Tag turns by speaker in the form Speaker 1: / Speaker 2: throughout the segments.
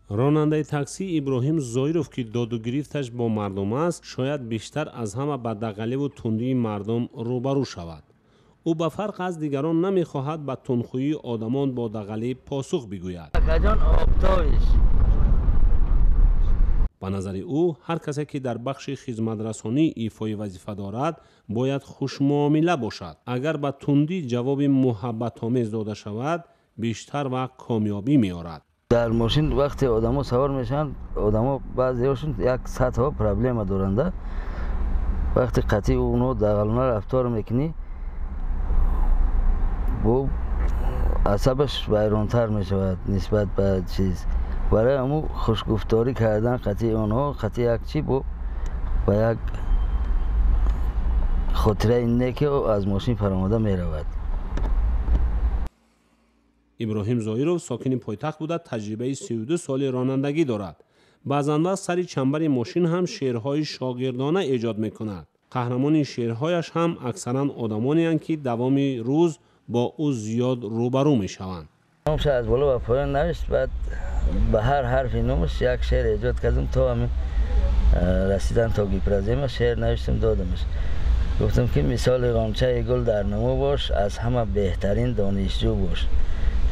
Speaker 1: Ронандаи таксӣ Иброҳим Зоиров, ки доду гирифташ бо мардум аст, шояд бештар аз ҳама ба дағаливу тундии мардум рӯбарӯ шавад. Ӯ ба фарқ аз дигарон намехоҳад ба тундхӯии одамон бо дағалӣ посух бигӯяд. Ба назари ӯ, ҳар касе ки дар бахши хизматрасонӣ ифои вазифа дорад, бояд хушмуомила бошад. Агар ба тундӣ ҷавоби муҳаббатомез дода шавад, бештар вақт комёбӣ меорад.
Speaker 2: Дар мошин вақте одамо савор мешаванд, одамо баъзеҳошон як сатҳо проблема доранд. Вақте қатъи онҳо дағалона рафтор мекунӣ, бо асабаш вайронтар мешавад нисбат ба чиз. Барои ҳамун хушгуфторӣ кардан қатъи онҳо, қатъи як чи бо ба як хотираи неке аз мошин фаромада меравад.
Speaker 1: Иброҳим Зоиров сокини пойтахт буда, таҷрибаи 32 соли ронандагӣ дорад. Баъзан вақт сари чамбари мошин ҳам шеърҳои шогирдона эҷод мекунад. Қаҳрамони шеърҳояш ҳам аксаран одамонеанд, ки давоми рӯз бо ӯ зиёд рӯбарӯ мешаванд.
Speaker 2: Номша аз боло ба поён навишт, баъд ба ҳар ҳарфи номаш як шеър эҷод кардам, то ҳамин расидан то гипрозема шеър навиштам, додамаш. Гуфтам ки мисоли ғончаи гул дар намо бош, аз ҳама беҳтарин донишҷӯ бош,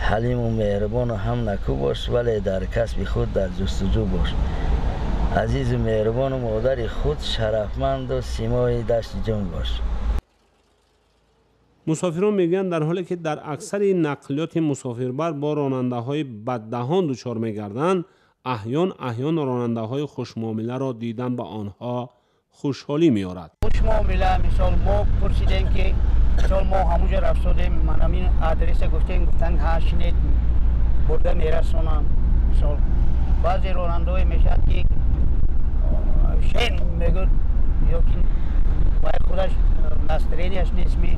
Speaker 2: ҳалиму меҳрубону ҳам накӯ бош, вале дар касби худ дар ҷустуҷӯ бош, азизу меҳрубону модари худ, шарафманду симои дашти ҷон бош.
Speaker 1: Мусофирон мегӯянд, дар ҳоле ки дар аксари нақлиёти мусофирбар бо ронандаҳои баддаҳон дучор мегарданд, аҳён аҳён ронандаҳои хушмуомиларо дидан ба онҳо хушҳолӣ меорад.
Speaker 3: Хушмуомила, мисол мо пурсидем ки мисол мо ҳамуҷа рафтодем, ман ҳамин адреса гуфтем, гуфтанд ҳа шинед, бурда мерасонам. Мисол баъзе ронандаҳое мешавад ки шен мегӯяд ё ки вай худаш настроенияш нест ми.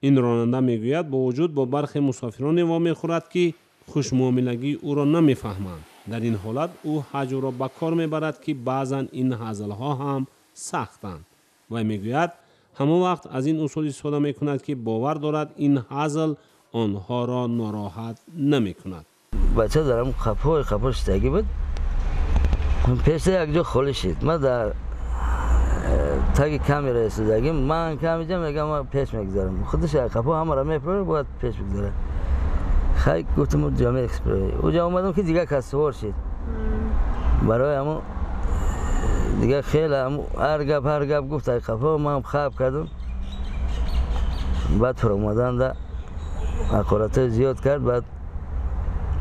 Speaker 1: Ин ронанда мегӯяд, бо вуҷуд бо бархе мусофироне вомехӯрад, ки хушмуомилагии ӯро намефаҳманд. Дар ин ҳолат ӯ ҳаҷвро ба кор мебарад, ки баъзан ин ҳазлҳо ҳам сахтанд. Вай мегӯяд, ҳамон вақт аз ин усул истифода мекунад, ки бовар дорад ин ҳазл онҳоро нороҳат намекунад.
Speaker 2: Бача дар ҳам қапҳои қапҳо шистагӣ буд, пеша якҷо холӣ шид. Ман дар таги камера истодагим, ман камиҷа мегам, ман пеш мегузарам. Худаш қапҳо ҳамаро мепурад, бояд пеш бигузарад. Хай гуфтам ҷамъ экспресс. Уҷа омадам ки дигар кас сувор шид. Барои ҳамон дигар хеле ҳар гап гуфт ай қапҳо, ман хаб кардам. Баъд фуромаданда ҳақоратҳои зиёд кард. Баъд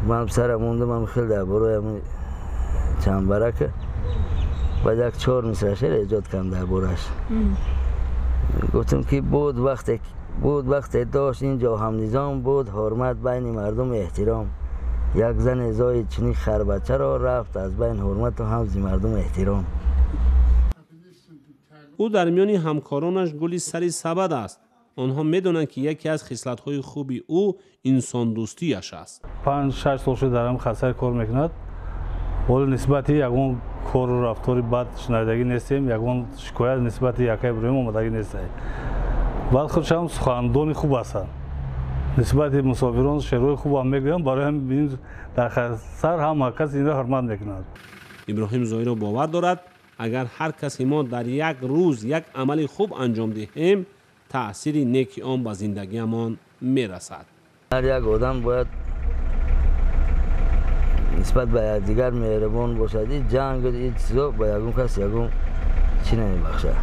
Speaker 2: ман сара мондам, ман хеле дар бораи ҳамин чамбарака. Баъд як 4 мисра шеър эҷод кардам дар бораш. Гуфтам ки буд вақте дошт ин ҷо ҳамнизом, буд ҳурмат байни мардум эҳтиром. Як зане зоид чунин харбачаро, рафт аз байн ҳурмату ҳам зи мардум эҳтиром.
Speaker 1: Ӯ дар миёни ҳамкоронаш гули сари сабад аст. Онҳо медонанд, ки яке аз хислатҳои хуби ӯ инсондӯстиаш аст.
Speaker 4: 5-6 сол шуд дар ҳам хатсайр кор мекунад. Ҳоло нисбати ягон кору рафтори бад шунавидагӣ нестем, ягон шикоят нисбати якай Иброҳим омадагӣ нестем. Баъд худшам сухандони хуб ҳастанд. Нисбати мусофирон шеърҳои хубам мегӯянд, барои ҳамин дар хатсайр ҳама кас инро ҳурмат мекунад.
Speaker 1: Иброҳим Зоиров бовар дорад, агар ҳар касе мо дар як рӯз як амали хуб анҷом диҳем, таъсири неки он ба зиндагиамон мерасад.
Speaker 2: Ҳар як одам бояд нисбат ба якдигар меҳрубон бошад. Ин ҷанг, ин чизо ба ягон кас ягон чӣ намебахшад.